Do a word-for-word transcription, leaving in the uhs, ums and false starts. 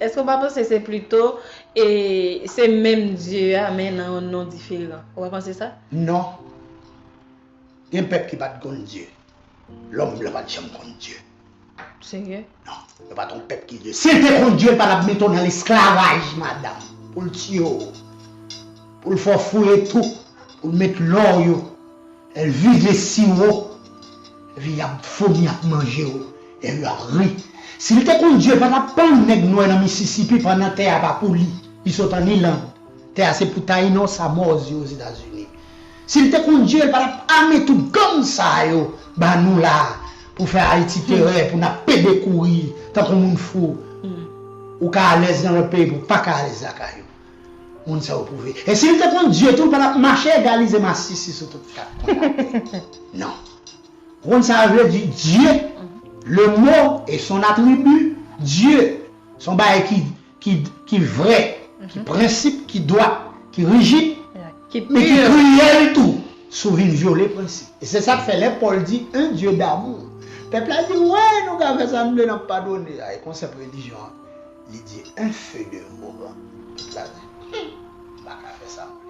Èske w pa panse se plito e se menm Dye a, men nan yon non diferan? Ou pa panse sa? Non. Gen pèp ki pa t konn Dye. Lòm blan pa t janm konn Dye. Serye? Non, yo pa t yon pèp ki Dye. Si l te konn Dye, l pa t ap mete w nan lesklavaj, madanm. Pou l tiye w. Pou l fè w fouye tou. Pou l met lò w yo. Lè l vide siwo. Epi y ap vomi, y ap manje w. E yo ap ri. Si l te konn Dye, l pa t ap pran nèg nwè nan Misisipi pandan tè a pa pou li. Li sot ann Iland. Tè a se pou Tayino, Samòz yo Ozetazini. Si l te konn Dye, l pa t ap ame tout gang sa yo ba nou la pou fè Ayiti terè, pou n ap pede kouri tankou moun fou. Ou ka alèz nan lòt peyi, pou w pa ka alèz lakay ou. Moun sa yo pwouve. E si l te konn Dye tou, l pa t ap mache egalize masisi sou tout kat kòn atè. Non. Ou konn sa vle di Dye? Le mot et son attribut, Dye. Se yon bagay ki, ki, ki vrè, ki prensip, ki dwat, ki rijid, men ki kriyèl tou si w vin vyole prensip. E se sa k fè lè Pòl di un Dieu d'amour. Pèp la di, wè, nou ka fè sa n vle, n ap padone. A, e konsèp relijyon an, li di un feu de veau. Pèp la di, hmm, m pa ka fè sa m vle.